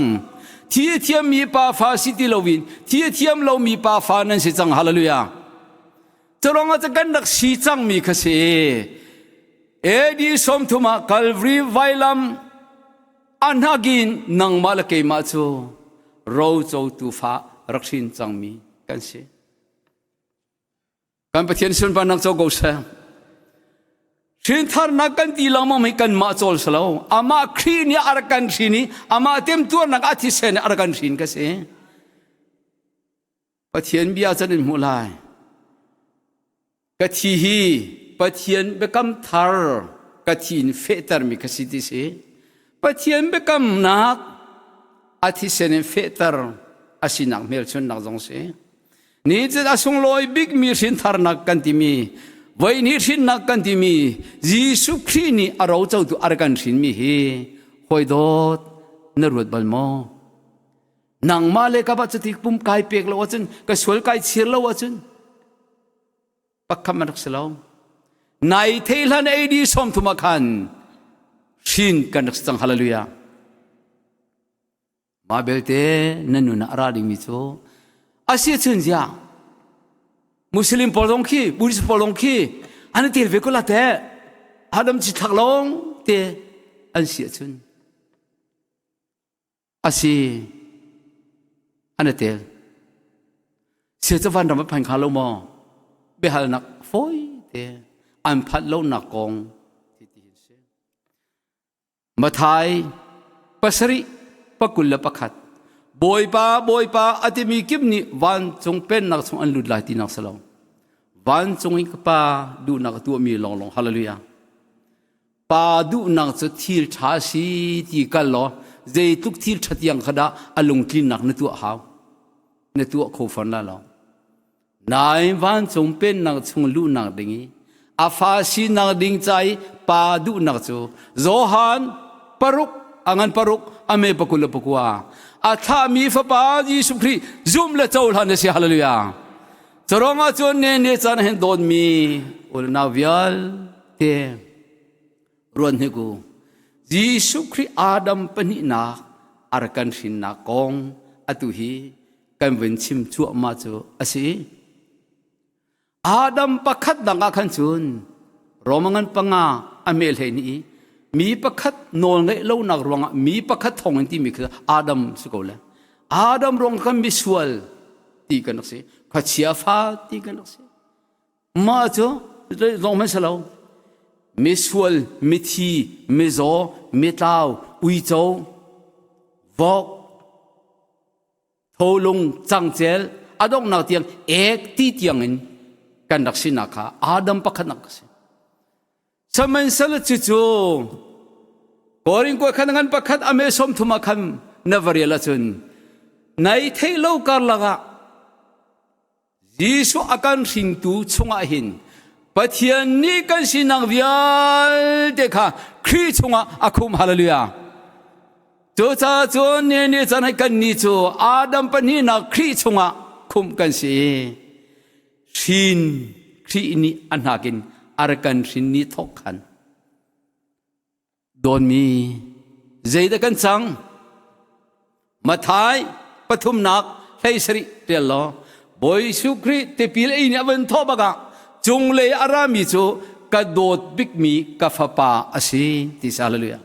Thi a thiammi pa fa si ti loin thi a thiam lomi pa fa nan si cang. Hallelujah. Cu ah kan rak si cangmi kha si. AD 30 ah Calvary vailam a hnakin nangmah le keimah cu rocotu fa rak hrin cangmi kan si. Kan Pathian sunparnak co ko seh. Hrintharnak kan ti lengmang hi kanmah cawl si lo. Amah Khrih nih a rak kan hrin i amah temtuarnak a thisen a rak kan hrin ka si. Pathian bia can in hmuh lai. Ka thi hi Pathian biakam thar ka thi in fehtermi ka si ti si. Pathian biakamnak a thisen in fehter a sinak hmelchunnak zong si. Ni cu a sunglawi bikmi hrintharnak kan timi, voihnih hrinnak kan timi Jesuh Khrih nih a rocotu a rak kan hrinmi hi hawi dawt na ruat bal maw? Nangmah le ka va cuti pum kai pek lo ahcun ka sual kai chir lo ahcun pakham an rak si lo. Nai thei hlan AD 30 ah khan hrin kan rak si cang. Hallelujah. Mah belte na nun ah a ra dingmi cu a si cun ziah Muslim pawl zong khi Buddhist pawl zong khi an i tel ve ko la teh Adam ci thlak lawng te an si ahcun a si an i tel sia cu vanram a phan kha lo maw biahalnak fawi te an phanh lonak kong Mathai pasarih 21 Bawipa Bawipa a timi kip nih vancung pennak chung an lut lai tinak si lo. Vancung i ka Pa duhnak a tuahmi lawnglawng hallelujah. Pa duhnak cu thil ṭha si ti kal law zeitluk thil ṭha tiang kha dah a lungtlinnak na tuah hau. Na tuah kho fawn la lo. Nain vancung pennak chung luhnak ding i a fa sinak ding ca i pa duhnak cu Johan paruk. A ngan paruk a me pakul le pakua. A thlahmi fapa Jesuh Khrih zum le cohlan a si. Hallelujah. Carong ah cun ne ne caan hin dawtmi unau vialte ruan hnik u. Jesuh Khrih Adam pahnihnak a rak kan hrinnak kong atu hi kan vun chim cuahmah cu a si. Adam pakhat dang ah khan cun Roma ngan panga a mel hlei ni i mi pakhat nawl ngeih lonak ruangah mi pakhat thawng in timi kha Adam si ko le Adam ruang kan misual ti kan rak si khuachia fa ti kan rak si mah cu zong hmanh si lo misual mithi mizaw mitlau uico vok tholung cangcel a donghnak tiang ek ti tiang in kan rak sinak kha Adam pakhat nak si Sihmanhsehlaw cucu Korin kua khan ngan pakhat a me som thum ah khan na va rel ahcun nai theih lo karlak ah Jesuh a kan hringtu chungah hin Pathian nih kan sinak vialte kha Khrih chungah a khum hallelujah Cucaah cun ni ni caan hai kan ni cu Adam pahnihnak Khrih chungah khumh kan si hrin Khrih nih a hnak in a rak kan hrin ni thawk khan dawnmi zeidah kan cang Mathai pathumnak hlei sarih ṭial law Bawi Jesuh Khrih tipil ei nih a van thawh bakah cunglei a rami cu ka dawt bikmi ka fapa a si ti si hallelujah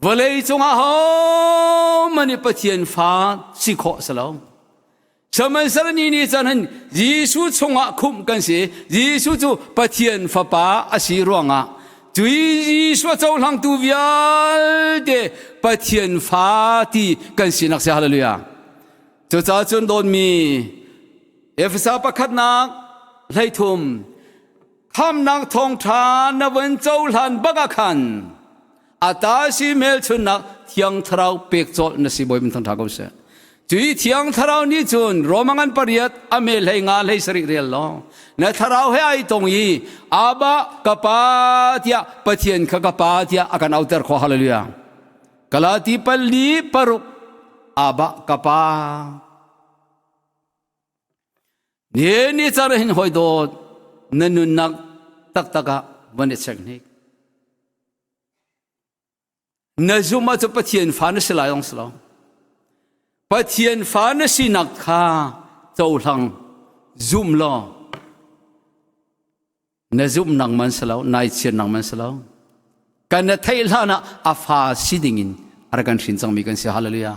Vawlei cungah hohmanh nih Pathian fa si khawh si lo. Sihmanhsehlaw ni ni caan hin Jesuh chungah khumh kan si. Jesuh cu Pathian Fapa a si ruangah cui Jesuh a cohlangtu vialte Pathian fa ti kan sinak si. Hallelujah. Cucaah cun dawtmi Efesa pakhatnak 13 khamnak thawngṭha na vun cohlan bak ah khan a ta si hmelchunnak thiang thlarau pek colh na si bawi min thangṭha ko seh cui thiang thlarau nih cun Roma ngan pariat a me hlei nga hlei sarih rel law na thlarau he ai tong i Abba ka pa tiah Pathian kha ka pa tiah a kan auter kho hallelujah Galati pali paruk Abba ka pa Ni ni car hin hoi dawt na nunnak taktak ah van i check hnik. Na zum ah cu Pathian fa na si lai ong si lo. Pathian fa na sinak kha cohlang zum law na zumhnak man si lo nai chiatnak man si lo kan na theih hlan ah a fa si ding in a rak kan hrin cangmi kan si hallelujah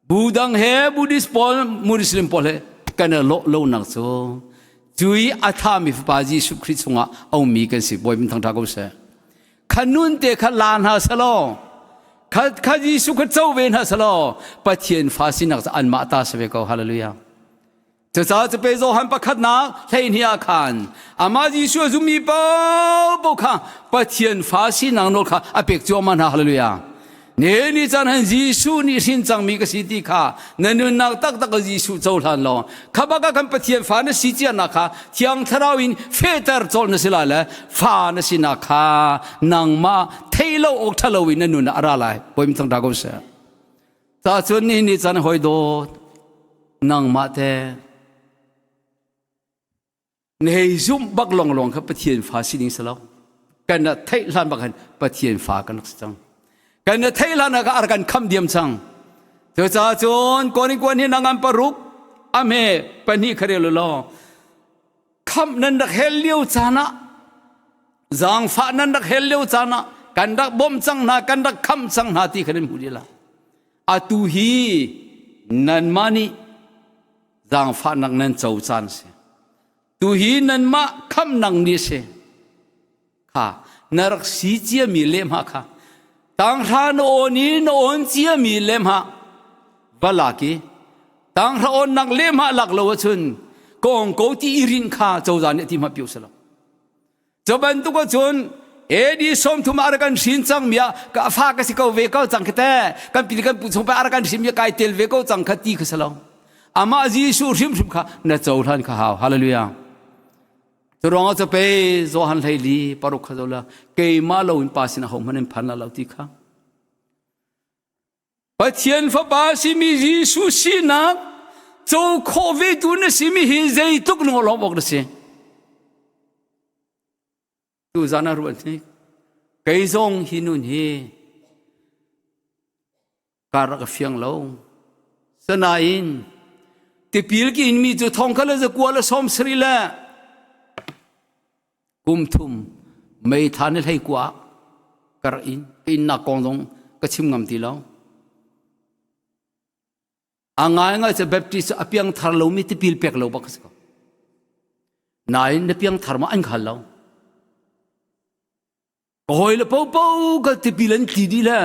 bu dang he buddhist pawl muslim pawl he kan i lawh lonak cu cui a thami fapa Jesuh Khrih chungah a ummi kan si bawi min thangtha ko seh kha nun te kha la hna selaw kha kha Jesuh kha co ve hna selaw Pathian fa sinak cu anmah ta si ve ko hallelujah Cucaah cu pe Johan pakhatnak 12 ah khan amah Jesuh a zummi paohpaoh kha Pathian fa sinak nawl kha a pek cuahmah hna. Hallelujah. Ne ni caan han Jesuh nih hrin cangmi ka si ti kha na nunnak taktak ah Jesuh cohlan law kha bak ah kan Pathian fa na si cianak kha Thiang Thlarau in fehter colh na si lai le fa na sinak kha nangmah theih lo awk ṭha lo in na nun ah a ra lai. Bawi min thangṭha ko seh. Cahcun nihin ni caan hawi dawt nangmah te na hei zumh bak lawnglawng kha Pathian fa si ding si lo. Kan na theih hlan bak hin Pathian fa kan rak si cang. Kan na theih hlan ah a kan khamh diam cang. Cucaah cun Korin kuan hi nangan paruk a hme pahnih kha rel u law khamh nan rak hel lio caan ah zaangfah nan rak hel lio caan ah kan rak bawmh cang hna kan rak khamh cang hna ti kha nan hmu dih la atu hi nanmah nih zaangfahnak nan co caan si tu hi nanmah khamhnak ni si kha na rak si ciami lehhmah kha tanghra na awn i na awn ciami lehhmah va lak i tanghra awnnak lehhmah lak lo ahcun ka ong ko ti i rinh kha cozah nih a ti hmah pio si lo cu bantuk ahcun AD 30 ah kan hrin cangmi ah ka fa ka si ko ve ko cang khi te kan pi kan pu chung pa kan hrim kai tel ve ko cang kha ti kha si lo amah Jesuh hrimhrim kha na cohlan kha hau hallelujah. Cu ruangah cu pe Johan 14 paruk kha zo la keimah lo in pa sin ahohmanh in phan la lo ti kha. Pathian fapa simi Jesuh sinak co khawh ve tu na simi hi zeitluk lung awk na si. Tu zan ah ruat hnik. Kei zong hi nun hi kar rak fiang lo. Sanain tipil ki in mi cu thong kha le zakua le som sari le kum thum mei tha ni hlei kua kar in in nak kong zong ka chim ngam ti lo. A ngaingai cu Baptist a piangthar lomi tipil pek lo bak a si ko. Nain na piangthar ma an khal lo. Ka hawi le popo ka tipil an tli dih le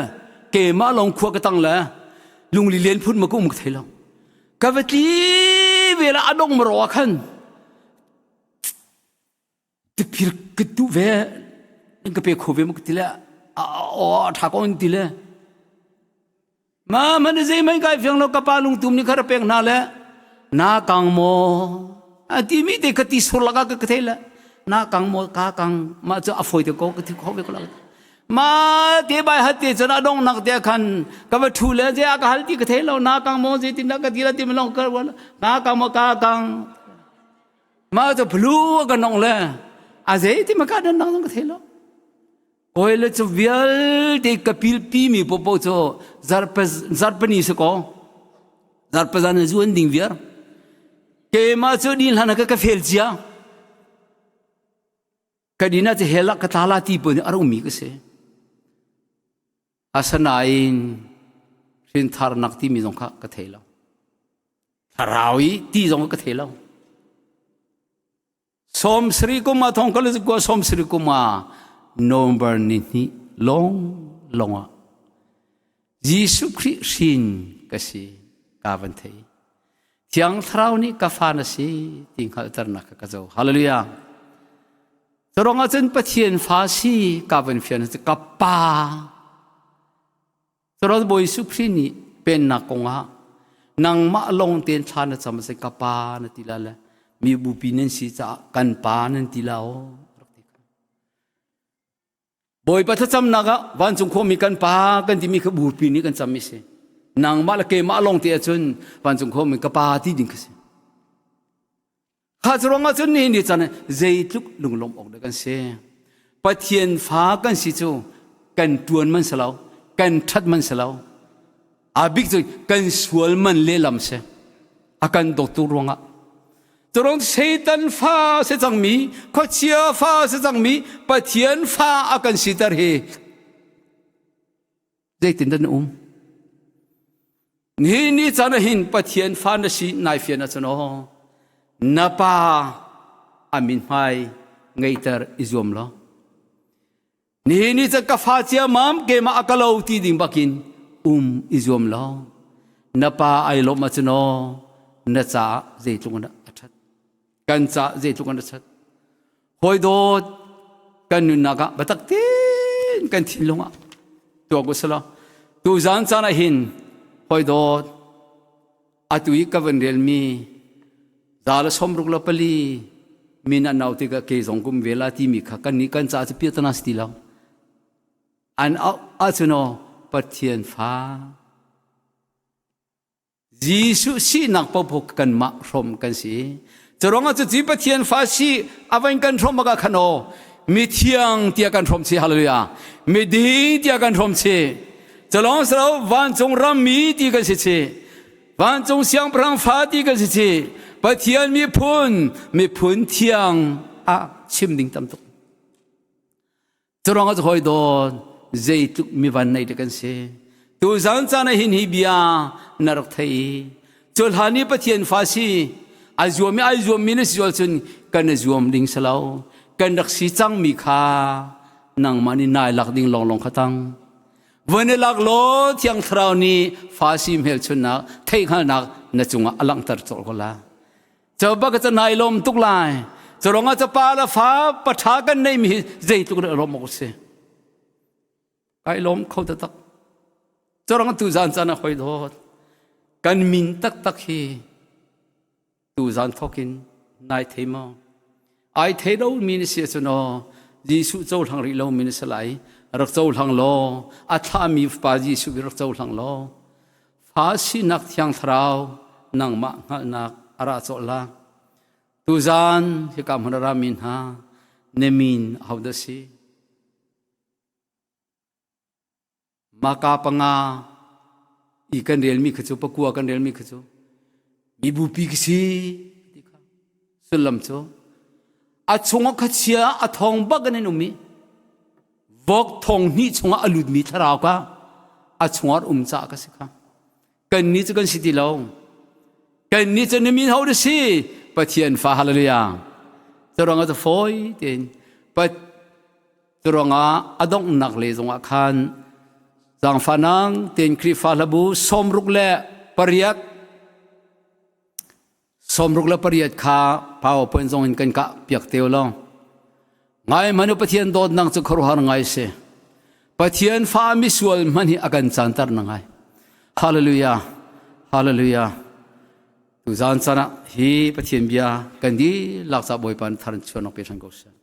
keimah lawng khua ka tang le lungli len phun ma ka um ka thei lo. Ka va tli ve la a dong maro ah khan Tipil ka duh ve in ka pe kho ve ma ka ti le a tha ko in ti le ma man zei man kai fiang lo ka pa lungtum ni khara pek hna le na kang maw a ti mi te ka ti sur laka ka thei le na kang maw ka kang ma chu a foi te ko ka thi kho ve ko la ma te bai hat te chana dong nak te khan ka va thu le je a ka hal ti ka thei lo na kang maw je tin na ka ti la ti long ka na kang maw ka kang ma chu phlu ka nong le a zei ti ma ka dan nang ka thei lo Hawi le cu vialte ka pilpi mi popo cu zarpani si ko. Zarpazan na zu an ding viar. Keimah cu din hlan ka ka fel cia. Ka din ah cu hell ah ka tla la ti pun a rak mi ka si. Asanain hrintharnak timi zong kha ka thei lo. Thlarau i ti zong ka thei lo. Sawmsarih kum ah thong kal kua 70 kum ah November ni hnih lawng lawng ah Jesuh Khrih hrin ka si ka van thei. Thiang Thlarau nih ka fa na si ti hngalhternak ka ka zo. Hallelujah. Cu ah cun Pathian fa si ka van fian ka pa Cural Bawi Jesuh Khrih nih pennak kongah nangmah lawng tein thla na cam a ka pa na ti la le mi bupi nan si caah kan pa nan ti la aw Bawipa thlacamnak ah vancung khuami kan pa kan timi kha bupi nih kan cammi si nangmah le keimah lawng te ahcun vancung khuami ka pa ti ding kha si Kha cu ruangah cun nihin ni caan zeitluk lunglawmh awk dah kan si. Pathian fa kan si cu kan ṭuan man si lo, kan ṭhat man si lo. A bik cu kan sual man lehlam si. A kan dawtu ruangah. Curang Satan fa si cangmi, khuachia fa si cangmi, Pathian fa a kan siter hi zeitin dah na um? Nihin ni caan ah hin Pathian fa na si nai fian ahcun aw na pa a min hmai ngeihter i zuam law nihin ni caan ka fa ciamam keimah a ka lo ti ding bakin um i zuam law na pa ai lawmh ahcun aw na caah zeitluk in a ṭhat kan caah zeitluk in a ṭhat Hawi dawt kan nunnak ah biatak tein kan thinlung ah tuak u selaw tuzaan caan ah hin hawi dawt atu i ka van relmi 164 min an au tikah kei zong kum ve la timi kha kan nih kan caah cu piatana si ti lo an auh ahcun aw Pathian fa Jesuh sinak paohpaoh kanmah hrawm kan si. Curuangah cuci Pathian fa si a van kan hrawm bak ah khan aw mithiang tiah kan hrawm chi hallelujah miding tiah kan hrawm chi culong silo vancung rammi ti kan si chi vancung siangpahrang fa ti kan si chi Pathian miphun miphun thiang ah chim ding tam tuk Curuangah cu hawi dawn zeitluk mi van nei kan si. Tuzan caan ah hin hi bia na rak thei i cu hlan i Pathian fa si ai zuam i ai zuam mi na si zual cun kan i zuam ding si lo kan rak si cang mi kha nangmah nih nai lak ding lawnglawng kha tang van i lak law thiang thlarau nih fa si hmelchunnak theihhngalhnak na cungah a langhter colh ko la Coba ka nai lawm tuk lai. Curong ah pa le fa paṭha kan neih mi hi zeitluk dah lawm awk si. Kai lawm kho taktak. Curong tu zan caan ah hoi dawt. Kan min taktak hi tu zan thawkin nai thei maw? Ai thei lo mi na si ahcun aw Jesuh cohlang rih lo mi na si lai. Rak cohlang law a thlahmi Fapa Jesuh hi rak cohlang law fa sinak Thiang Thlarau nangmah hngalhnak a ra cawh la. Tuzan hika hmun a rami hna na min ahodah si? Maka panga i kan relmi kha cu pakua kan relmi kha cu mibupi ka si ti kha sullam cu a chungah khuachia a thong bak in an um i vok thong hnih chungah a lutmi thlarau ka a chungah um ca ka si kha Kannih cu kan si ti lo. Kannih cu na min ho na si? Pathian fa hallelujah. Curuangah cu fawi tein pat curuangah a donghnak le zongah khan zaangfah tein Khrihfa hlabu 68 68 kha PowerPoint zong in kan kah piak te law. Ngai hmanh u Pathian dawtnak cu khuaruahhar ngai si. Pathian fa misual hmanh hi a kan canter na ngai. Hallelujah. Hallelujah. Tuzaan caan ah hi Pathian bia kan dihlak ca Bawipa thar chuan pe ṭhan ko seh.